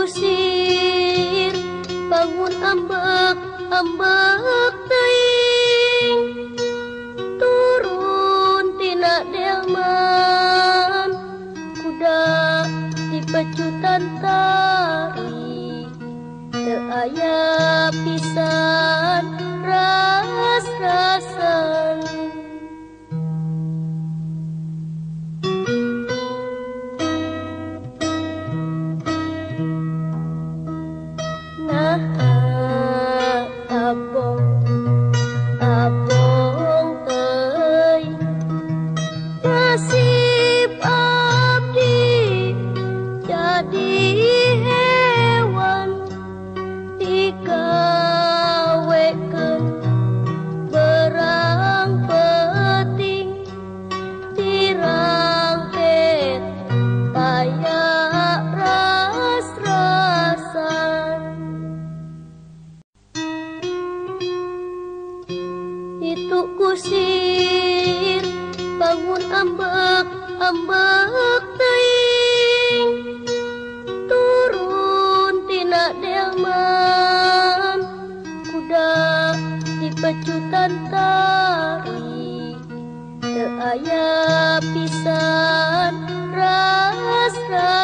kusir bangun ambek ambek teuing turun tina delman kuda dipecutan tarik teu aya pisan ras-rasan. Nah, abong abong teuing nasib abdi jadi hewan digawekeun berang peuting dirangket taya ras-rasan. Itu kusir bangun ambek ambek teuing turun tina delman kuda dipecutan tarik teu aya pisan ras-rasan.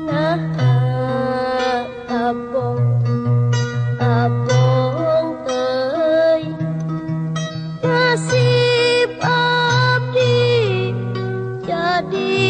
Nah, abong abong teuing nasib abdi jadi